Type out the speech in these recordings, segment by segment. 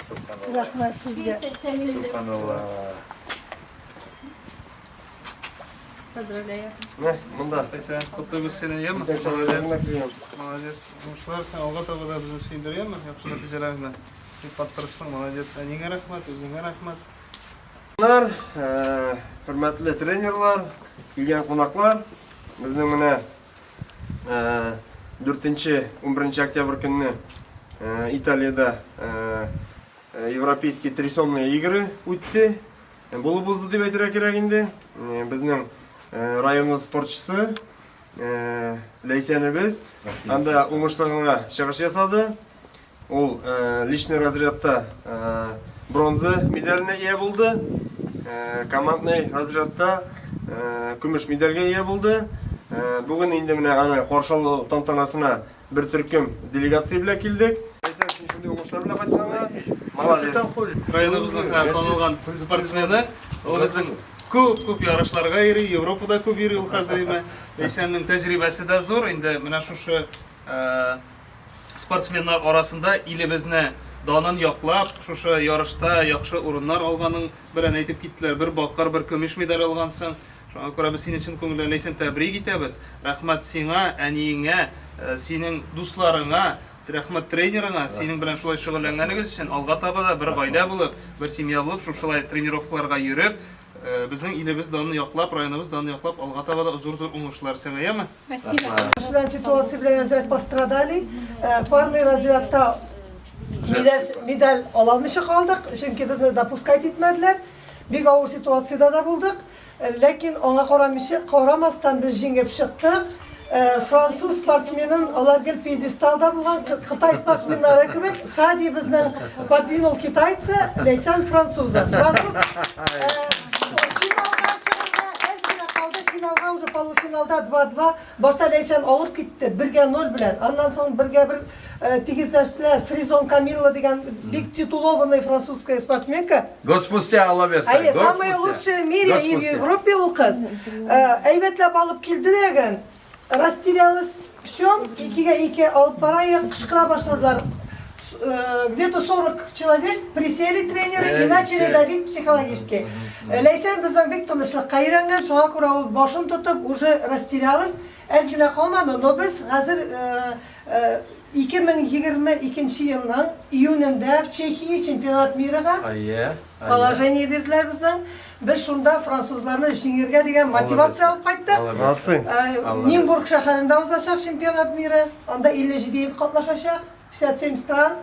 Субханалла. Рәхмәт сезгә. Субханалла. Поздравляю. Менә монда. Ләйсән, котлыйбыз сине, яме? Җитәкчеләргә Молодец. килгән. Молодец. Уңышлар сиңа алга таба да безне сөендер, яме? Яхшы нәтиҗәләр белән. Бик каты тырыштың, молодец. Әниңә рәхмәт, үзеңә рәхмәт. Нар, хөрмәтле тренерлар, килгән кунаклар, безнең менә 4-11 октябрь көнне Италиядә Европейские трисомные игры үтте. Булып узды дип әйтергә кирәк инде. Безнең районыбыз спортчысы Ләйсәнебез анда уңышлы гына чыгыш ясады. Ул личный разрядта бронза медаленә ия булды. Командный разрядта көмеш медальгә ия булды. Бүген инде менә аны каршы алу тантанасына бер төркем делегация белән килдек. Ләйсән, син шундый уңышлар белән кайтканга, молодец. Районыбызның танылган спортсмены. Ул безнең күп-күп ярышларга йөри, Европада күп йөри ул хәзер име. Ләйсәннең тәҗрибәсе дә зур. Инде менә шушы спортсменнар арасында илебезне данын яклап, шушы ярышта яхшы урыннар алганың белән әйтеп киттеләр. Бер бакыр, бер көмеш медаль алгансың. Шуңа күрә без сине чын күңелдән, Ләйсән, тәбрик итәбез. Рәхмәт сиңа, әниеңә, синең дусларыңа, рәхмәт тренерыңа, синең белән шулай шөгыльләнгәнегез өчен. Алга таба да бер гаилә булып, бер семья булып, шушылай тренировкаларга йөреп, безнең илебез данын яклап, районыбыз данын яклап, алга таба да зур-зур уңышлар сиңа, яме? Спасибо. Белән ситуация белән әзрәк пострадали. Парный разрядта медаль, медаль ала алмыйча калдык, чөнки безне допускать итмәделәр. Бик авыр ситуациядә дә булдык. Ләкин аңа карамыйча, карамастан без җиңеп чыктык. Француз спортсменын алар гел пьедесталда булган, Кытай спортсменнары кебек. Сади безнең подвинул китайца, Ләйсән француза. Француз финалга чыгарга әз генә калды, финалга уже полуфиналда 2-2. Башта Ләйсән алып китте, 1-0 белән. Аннан соң 1-1 тигезләштеләр. Фризон Камилла дигән бик титулованный французская спортсменка. Год спустя, Алла бирсә. Әйе, самая лучшая в мире и в Европе ул кыз. Әйбәтләп алып килде дә, растерялась в чем? 2-2 алып бара, кычкыра башладылар. Где-то 40 человек присели тренеры и начали давить психологически. Ләйсән безнең бик тынычлыкка өйрәнгән, шуңа күрә ул башын тотып уже растерялась. Әз генә калмады, но без хәзер 2022 елның июнендә в Чехии чемпионат мирага положение бирделәр безнең. Без шунда французларны җиңергә дигән мотивация алып кайттык. Молодцы. Нимбург шәһәрендә узачак чемпионат мира. Анда 57 ил катнашачак, 57 стран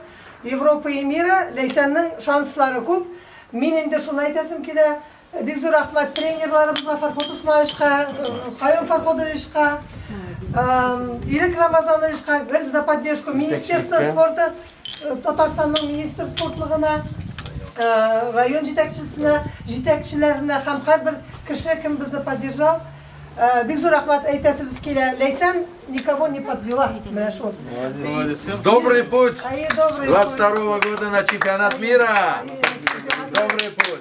Европы и мира. Ләйсәннең шанслары күп. Мин инде шуны әйтәсем килә. Бик зур рәхмәт тренерларыбызга, Фарход Усмановичка, Каюм Фарходовичка, Ирек Рамазановичка, гел за поддержку Министерство спорта, Татарстанның министр спортлыгына, район җитәкчесенә, җитәкчеләренә һәм һәрбер кеше, кем безне поддержал. Бик зур рәхмәт әйтәсебез килә. Ләйсән никого не подвела. Менә шул. Добрый путь Әйе, добрый путь. 22 года на чемпионат мира. Добрый путь.